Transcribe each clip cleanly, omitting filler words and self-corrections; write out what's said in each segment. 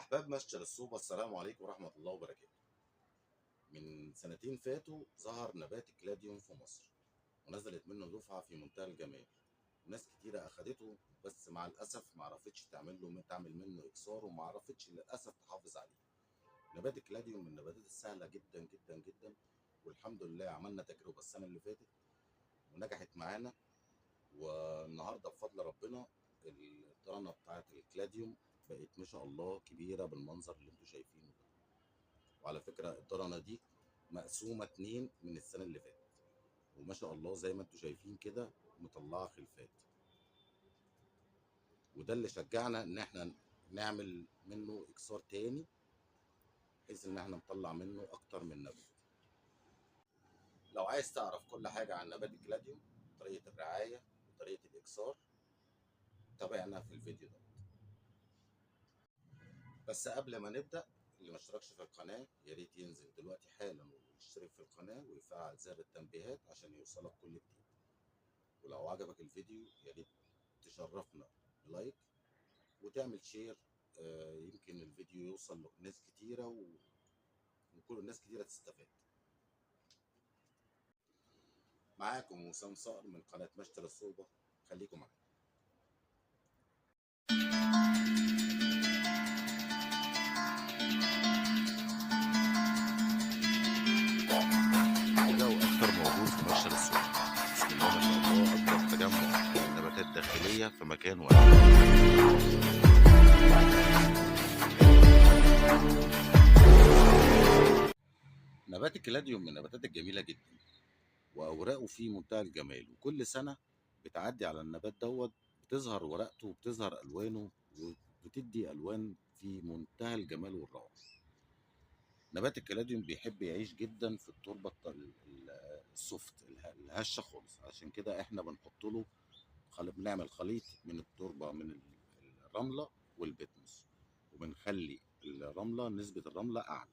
أحباب مشتل الصوبة، السلام عليكم ورحمة الله وبركاته. من سنتين فاتوا ظهر نبات الكلاديوم في مصر، ونزلت منه دفعة في منتهى الجمال، وناس كتيرة أخدته، بس مع الأسف معرفتش تعمل منه إكسار، ومعرفتش للأسف تحافظ عليه. نبات الكلاديوم من النباتات السهلة جدا جدا جدا، والحمد لله عملنا تجربة السنة اللي فاتت ونجحت معانا، والنهارده بفضل ربنا الطرنة بتاعت الكلاديوم بقت ما شاء الله كبيرة بالمنظر اللي انتوا شايفينه ده. وعلى فكرة الطرنة دي مقسومة 2 من السنة اللي فاتت، وما شاء الله زي ما انتوا شايفين كده مطلعة خلفات، وده اللي شجعنا ان احنا نعمل منه اكسار تاني، بحيث ان احنا نطلع منه اكتر من نبات. لو عايز تعرف كل حاجة عن نبات الكلاديوم، طريقة الرعاية وطريقة الاكسار، تابعنا في الفيديو ده. بس قبل ما نبدأ، اللي ما اشتركش في القناة يا ريت ينزل دلوقتي حالا ويشترك في القناة ويفعل زر التنبيهات عشان يوصلك كل جديد. ولو عجبك الفيديو يا ريت تشرفنا ب like وتعمل share، يمكن الفيديو يوصل لناس كتيرة وكل الناس كتيرة تستفاد. معاكم وسام صقر من قناة مشتل الصوبة، خليكم معانا. ده واكتر موجود في مشتل الصوبة، بسم الله ما شاء الله، اكبر تجمع نباتات داخلية في مكان واحد. نبات الكلاديوم من النباتات الجميلة جدا، وأوراقه في منتهى الجمال، وكل سنة بتعدي على النبات دوت بتظهر ورقته وبتظهر ألوانه وبتدي ألوان في منتهى الجمال والروعة. نبات الكلاديوم بيحب يعيش جدا في التربة ال soft الهشة خالص، عشان كده احنا بنحط له بنعمل خليط من التربة من الرملة والبتموس، وبنخلي الرملة نسبة الرملة أعلى.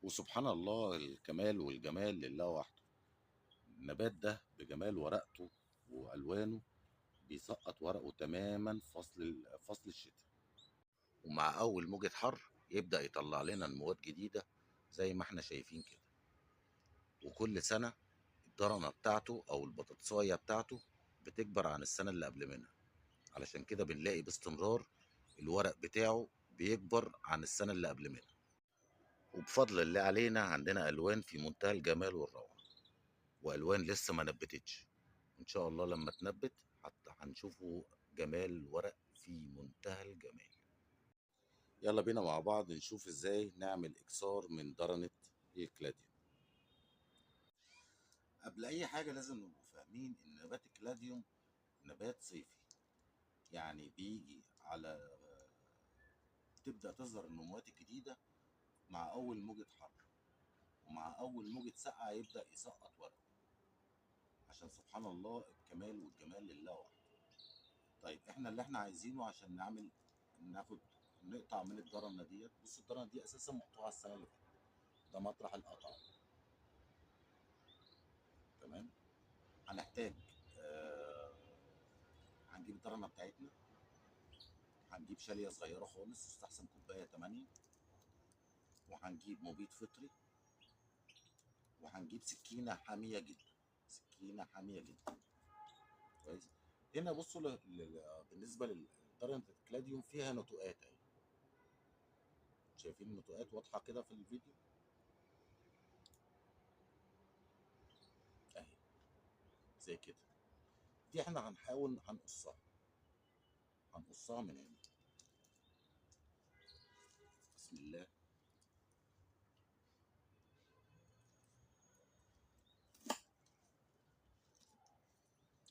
وسبحان الله، الكمال والجمال لله وحده. النبات ده بجمال ورقته وألوانه بيسقط ورقة تماما فصل الشتاء، ومع أول موجة حر يبدأ يطلع لنا نموات جديدة زي ما احنا شايفين كده. وكل سنة الدرنة بتاعته أو البطاطساية بتاعته بتكبر عن السنة اللي قبل منها، علشان كده بنلاقي باستمرار الورق بتاعه بيكبر عن السنة اللي قبل منها. وبفضل الله علينا عندنا ألوان في منتهى الجمال والروعة، وألوان لسه ما نبتتش، إن شاء الله لما تنبت هنشوفوا جمال الورق في منتهى الجمال. يلا بينا مع بعض نشوف إزاي نعمل إكسار من درنة الكلاديوم. قبل أي حاجة لازم نبقوا فاهمين إن نبات الكلاديوم نبات صيفي، يعني بيجي على تبدأ تظهر النموات الجديدة مع أول موجة حر، ومع أول موجة سقعة يبدأ يسقط ورقة، عشان سبحان الله الكمال والجمال لله وحده. طيب احنا اللي احنا عايزينه عشان نعمل ناخد نقطع من الدرنة ديت، بصوا الدرنة دي أساسا مقطوعة السنة اللي فاتت، ده مطرح القطع. تمام، هنحتاج هنجيب الدرنة بتاعتنا، هنجيب شالية صغيرة خالص، يستحسن كوباية 8، وهنجيب مبيد فطري، وهنجيب سكينة حامية جدا، سكينة حامية جدا. كويس. هنا بصوا بالنسبة لدرنة الكلاديوم فيها نتوءات اهي، شايفين النتوءات واضحة كده في الفيديو اهي زي كده. دي احنا هنحاول هنقصها من هنا. بسم الله.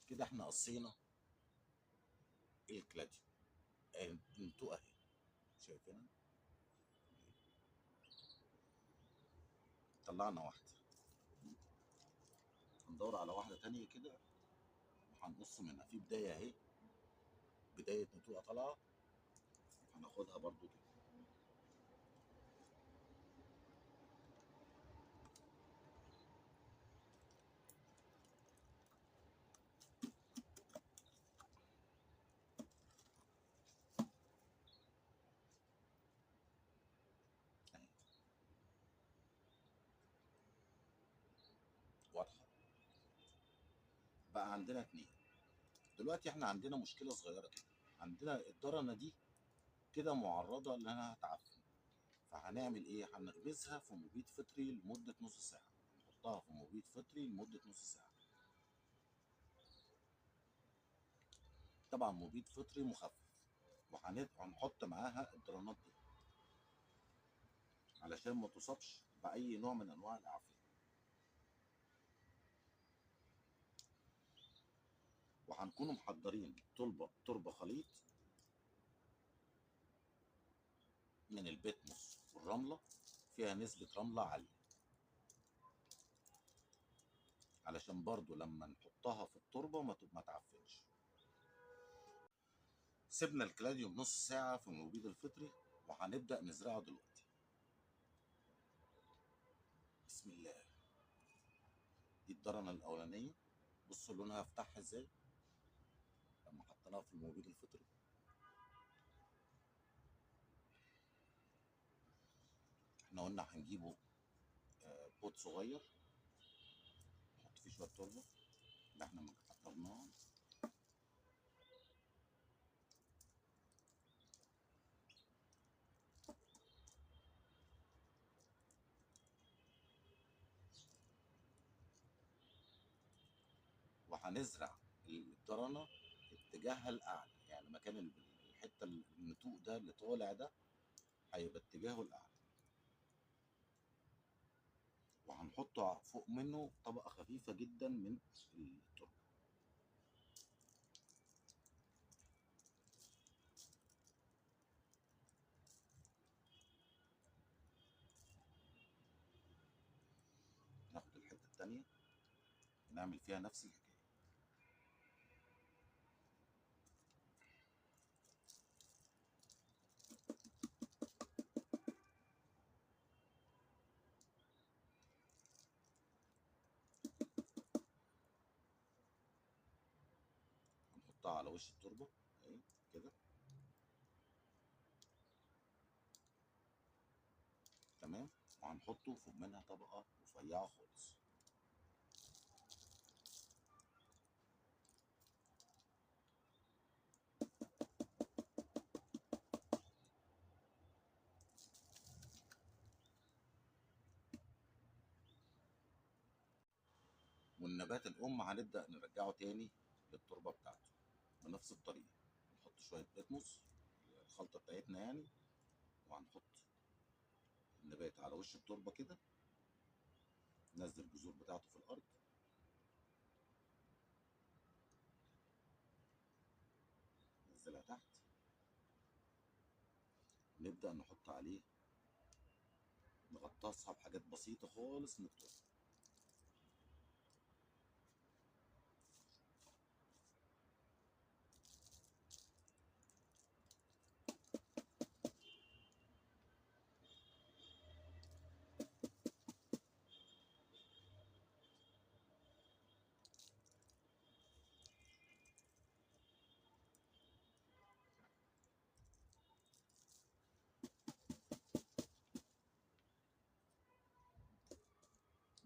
كده احنا قصينا الكلاديوم، النتوء اهي، شايفينها؟ طلعنا واحدة، هندور على واحدة تانية كده وهنقص منها. في بداية اهي، بداية نتوءة طالعة، هناخدها برضو كده. واضحة. بقى عندنا 2. دلوقتي احنا عندنا مشكلة صغيرة كده، عندنا الدرنه دي كده معرضه انها هتعفن، فهنعمل ايه؟ هنغمسها في مبيد فطري لمدة نص ساعة، نحطها في مبيد فطري لمدة نص ساعة. طبعا مبيد فطري مخفف، وهنحط معاها الدرنات دي علشان ما تصابش باي نوع من انواع العفن. وهنكون محضرين تربه خليط من البيتموس والرمله، فيها نسبه رملة عالية، علشان برضو لما نحطها في التربة ما تعفنش. سيبنا الكلاديوم نص ساعة في المبيد الفطري، وهنبدا نزرعه دلوقتي. بسم الله. دي الدرنه الاولانية، بصوا لونها افتحها ازاي لما حطيناها في المبيد الفطري. احنا قلنا هنجيبه بوت صغير نحط فيه شوية تربه اللي احنا حضرناها. وهنزرع الدرنه اتجاهها الاعلى، يعني مكان الحتة النتوء ده اللي طالع ده هيبقى اتجاهه الاعلى، وهنحطه فوق منه طبقه خفيفة جدا من التربة. ناخد الحتة التانية ونعمل فيها نفس الحكاية. نحطها على وش التربة اهي كده، تمام. وهنحطه فوق منها طبقه رفيعة خالص. والنبات الام هنبدأ نرجعه تاني للتربه بتاعته بنفس الطريقة. نحط شوية بيتموس الخلطة بتاعتنا يعني، وهنحط النبات على وش التربة كده، ننزل الجذور بتاعته في الارض. ننزلها تحت، ونبدا نحط عليه، نغطسها بحاجات بسيطة خالص من التربة.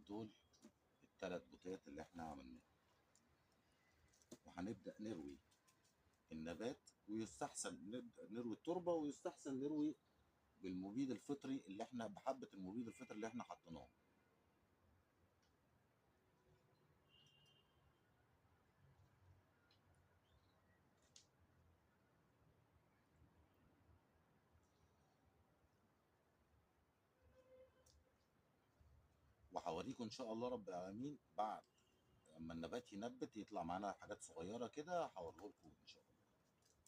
دول الثلاث بوتات اللي احنا عملناهم. وهنبدأ نروي النبات، ويستحسن نبدأ نروي التربة، ويستحسن نروي بالمبيد الفطري اللي احنا بحبة المبيد الفطري اللي احنا حطيناه. وهوريكم ان شاء الله رب العالمين بعد لما النبات ينبت يطلع معانا حاجات صغيرة كده، هوريهولكم ان شاء الله.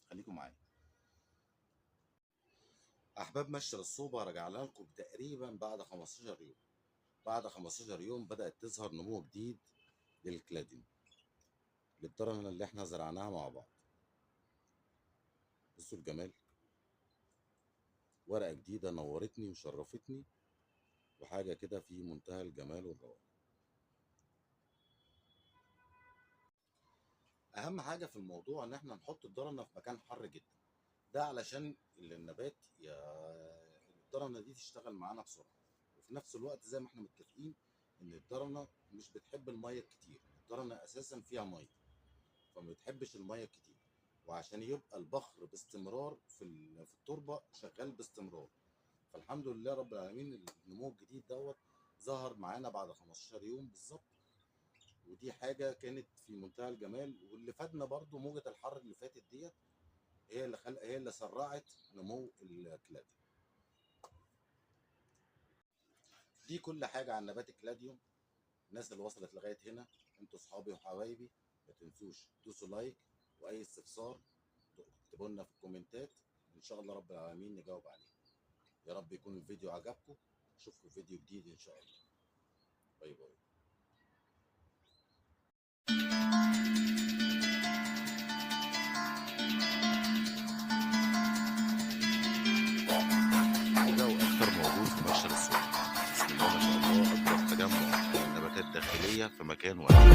خليكم معايا احباب. مشتل الصوبه رجعنا لكم تقريبا بعد 15 يوم. بعد 15 يوم بدات تظهر نمو جديد للكلاديوم، للدرنه اللي احنا زرعناها مع بعض. بصوا الجمال، ورقة جديدة نورتني وشرفتني، وحاجة كده في منتهى الجمال والروعة. أهم حاجة في الموضوع إن إحنا نحط الدرنة في مكان حر جدا، ده علشان النبات الدرنة دي تشتغل معانا بسرعة، وفي نفس الوقت زي ما إحنا متفقين ان الدرنه مش بتحب المية الكتير، الدرنه اساسا فيها مية فما بتحبش المية الكتير، وعشان يبقى البخر باستمرار في التربة شغال باستمرار. فالحمد لله رب العالمين النمو الجديد دوت ظهر معانا بعد 15 يوم بالظبط، ودي حاجة كانت في منتهى الجمال. واللي فادنا برضو موجه الحر اللي فاتت ديت هي اللي سرعت نمو الكلاديوم. دي كل حاجة عن نبات الكلاديوم. الناس اللي وصلت لغاية هنا انتوا اصحابي وحبايبي، ما تنسوش تدوسوا like، واي استفسار اكتبوا لنا في الكومنتات، ان شاء الله رب العالمين نجاوب عليه. يا رب يكون الفيديو عجبكم، اشوفكم في فيديو جديد ان شاء الله. bye bye. ده واكتر موجود في مشتل السوق. بسم الله ما شاء الله، اكبر تجمع نباتات داخلية في مكان واحد.